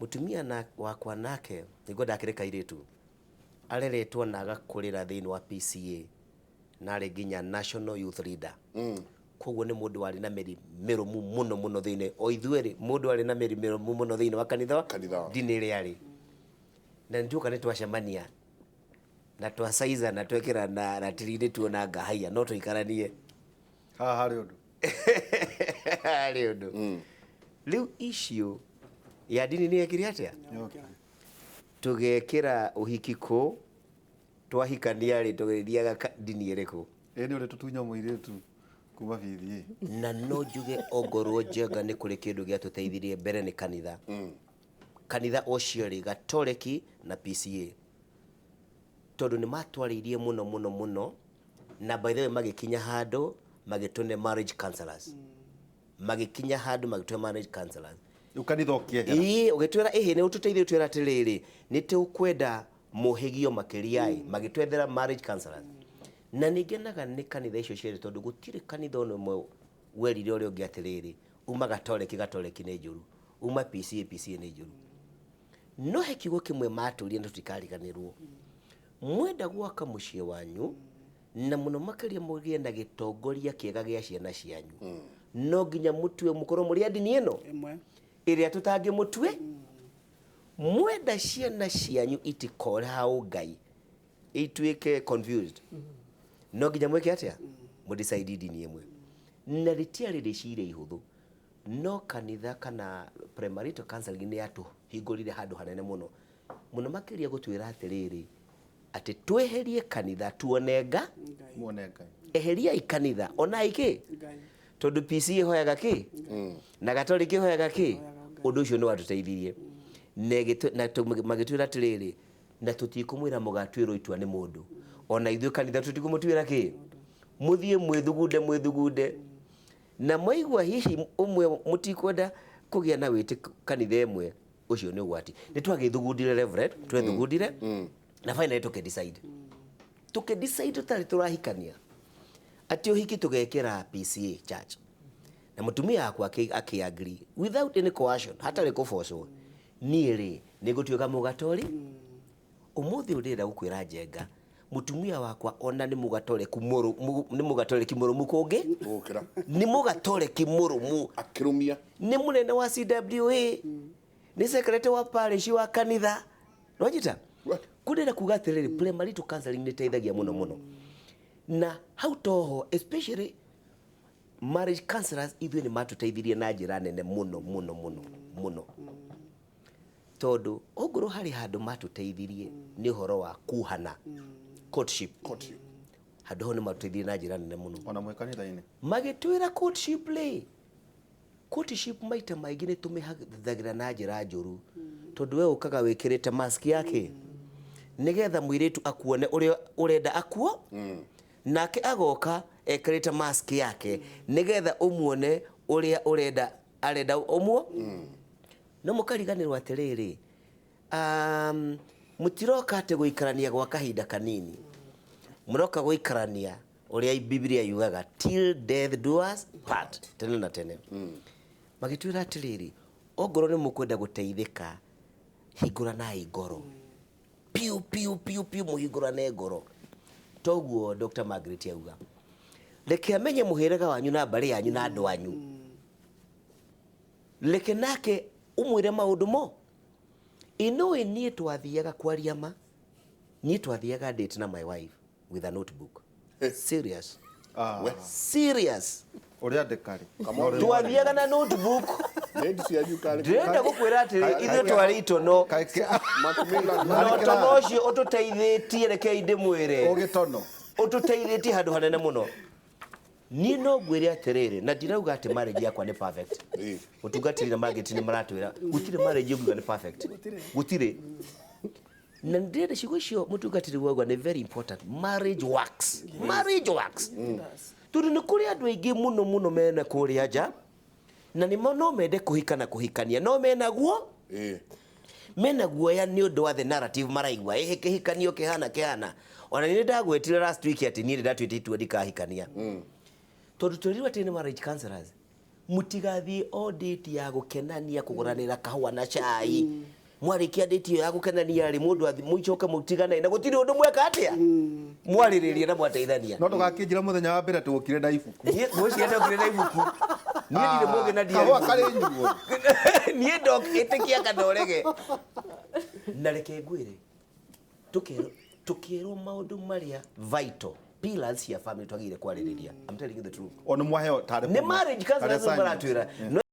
E: mũtumia na wakwa nake nĩguo ndakĩrĩ kairĩtu, areretwo na agakũrĩra thĩinĩ wa PCA na arĩ nginya national youth leader. Koguo nĩ mũndũ warĩ na mĩri mĩrũmu mũno mũno thĩinĩ o ithuerĩ, mũndũ warĩ na mĩri mĩrũmu mũno thĩinĩ wa kanitha.
A: Kanitha.
E: Ndini ĩrĩa arĩ na nĩtuoka nĩ twacemania na twacaiza na twekĩra na ratiri-inĩ tuona ngahaiya no tũikaranie.
B: Haha harĩ ũndũ.
E: Harĩ ũndũ. Rĩu issue ya ndini nĩ yekire atĩa? Tũgekĩra ũhiki kũ twahikania rĩ, tũgĩthiaga ndini ĩrĩkũ?
B: Ĩ nĩ ũrĩ tũtunya mũirĩtu kuma bithi.
E: Na no njuge ongorwo Njenga nĩ kũrĩ kĩndũ gĩatũteithirie mbere nĩ kanitha, kanitha ũcio rĩ, gatoreki na PCA, tondũ nĩ matwarĩirie mũno mũno mũno. Na by the way, magĩkinya handũ magĩtũne marriage counselors, magĩkinya handũ magĩtũne marriage counselors.
B: Rĩu kanitha ũkĩehera.
E: Ĩĩ, ũgĩtwĩra ĩhĩ nĩ ũtũteithie, ũtwĩra atĩrĩrĩ, nĩ tũkwenda mũhĩgio makĩria ĩ, magĩtwethera marriage counselors. Na nĩ ngenaga nĩ kanitha icio cierĩ, tondũ gũtirĩ kanitha ona ũmwe werire ũrĩa ũngĩ atĩrĩrĩ, uma gatoreki, gatoreki nĩ njũru, uma PCA, PCA nĩ njũru. No he kiugo kĩmwe matũrie na tũtikariganĩrwo: mwenda gwaka mũciĩ wanyu na mũno makĩria mũgĩe na gĩtongoria kĩega gĩa ciana cianyu, no nginya mũtue mũkorwo mũrĩ a ndini ĩno
C: ĩmwe
E: ĩrĩa tũtangĩmũtue. Mwenda ciana cianyu itikore hau Ngai ituĩke confused, no nginya mwĩke atĩa? Mũdecide ndini ĩmwe. Na rĩtiarĩ rĩciria ihũthũ, no kanitha kana premarital counseling nĩ yatũhingũrire handũ hanene mũno mũno makĩria gũtwĩra atĩrĩrĩ, atĩ tweherie kanitha tuone nga
C: Ngai.
B: Muone Ngai.
E: Eheriai kanitha, onai kĩ?
C: Ngai.
E: Tondũ PC ĩhoyaga kĩ na Gatoriki ĩhoyaga kĩ. Ũndũ ũcio nĩ watũteithirie na magĩtwĩra atĩrĩrĩ, na tũtikũmwĩra mũgatuĩrwo itua nĩ mũndũ, ona ithuĩ kanitha tũtikũmũtuĩra kĩ, mũthiĩ mwĩthugunde, mwĩthugunde na mwaigua hihi ũmwe mũtikwenda kũgĩa na wĩtĩ kanitha ĩmwe, ũcio nĩ ũgwati. Nĩ twagĩthugundire, Reverend, twethugundire na finally tũkĩdecide, tũkĩdecide tũtarĩ tũrahikania atĩ ũhiki tũgekĩra PCA church, na mũtumia wakwa akĩ-agree without any coercion, hatarĩ kũbocwo. Niĩ rĩ, nĩ ngũtuĩka mũgatori ũmũthĩ ũyũ. Ndĩrenda gũkwĩra, Njenga, mũtumia wakwa ona nĩ mũgatoreki nĩ mũgatoreki mũrũmu kũngĩ.
A: Gũkĩra.
E: Nĩ mũgatoreki mũrũmu.
A: Akĩrũmia.
E: Nĩ mũnene wa CWA, nĩ secretary wa parish wa kanitha nwanyita. Kũndĩra kuga atĩrĩrĩ, premarital counseling nĩ ĩteithagia mũno mũno, na hau toho especially marriage counselors ithuĩ nĩ matũteithirie na njĩra nene mũno mũno mũno mũno, tondũ ongorwo harĩ handũ matũteithirie nĩ ũhoro wa kuhana, courtship.
A: Courtship.
E: Handũ hau nĩ matũteithirie na njĩra nene mũno.
B: Ona mwĩ kanitha-inĩ.
E: Magĩtwĩra courtship rĩ, courtship maita maingĩ nĩ tũmĩhũthagĩra na njĩra njũru, tondũ we ũkaga wĩkĩrĩte mask yake nĩgetha mũirĩtu akuone ũrĩa ũrenda akuo, nake agoka ekĩrĩte mask yake nĩgetha ũmuone ũrĩa ũrenda arenda ũmuo. No mũkariganĩrwo atĩrĩrĩ, mũtiroka atĩ gũikarania gwa kahinda kanini, mũroka gũikarania ũrĩa Biblia yugaga, till death do us part, tene na tene. Magĩtwĩra atĩrĩrĩ, ongorwo nĩ mũkwenda gũteithĩka, hingũranai ngoro piũ piũ piũ piũ, mũhingũrane ngoro. Toguo Dr. Margaret auga, reke amenye mũhĩrĩga wanyu na mbarĩ yanyu na andũ anyu, reke nake ũmwĩre maũndũ mo ĩnũĩ. Niĩ twathiaga kwaria ma, niĩ twathiaga date na my wife with a notebook. Serious.
B: Ah,
E: Serious.
B: Ũrĩandĩka rĩ?
E: Twathiaga na notebook.
A: Lady cianyu karĩ
E: Ndĩrenda gũkwĩra atĩrĩ, ithuĩ twarĩ itono.
A: Macmillan.
E: Na ũtono ũcio ũtũteithĩtie, rekei ndĩmwĩre,
B: Ũgĩtono.
E: Ũtũteithĩtie handũ hanene mũno. Niĩ no ngwĩre atĩrĩrĩ, na ndirauga atĩ marriage yakwa nĩ perfect. Mũtungatĩri na Margaret nĩ maratwĩra gũtirĩ marriage ũngiuga nĩ perfect, gũtirĩ. Na ndĩrenda ciugo icio mũtungatĩri wauga nĩ very important: marriage works, marriage works, tondũ nĩ kũrĩ andũ aingĩ mũno mũno mena kũrĩa nja na nĩ no mende kũhika na kũhikania, no mena guo mena guoya nĩ ũndũ wa the narrative maraigua, ĩhĩ, kĩhikanio kĩhana kĩhana. Ona nĩ ndagwetire last week atĩ niĩ nĩ ndatuĩte itua ndikahikania, tondũ twerirwo atĩ nĩ marriage counselors, mũtigathiĩ o date ya gũkenania, kũgũranĩra kahũa na cai. Mwarĩkia date ĩyo ya gũkenania rĩ, mũndũ athi mũicoke mũtigane na gũtirĩ ũndũ mweka atĩa mwarĩrĩria na mwateithania.
B: No ndũgakĩnjĩra mũthenya wa mbere tũgũkire na ibuku.
E: Niĩ ngwĩciria ndokire na ibuku. Niĩ ndirĩ mũgĩ na ndiarĩ
B: Kahũa karĩ nyuo.
E: Niĩ ndokĩtĩkia kana ũrege. Na reke ngwĩre, tũkĩrwo maũndũ marĩa vital pillars cia family twagĩrĩire kwarĩrĩria. I'm telling you the truth.
B: O nĩ mwaheo tarĩ
E: Nĩ marriage counselors maratwĩra. No.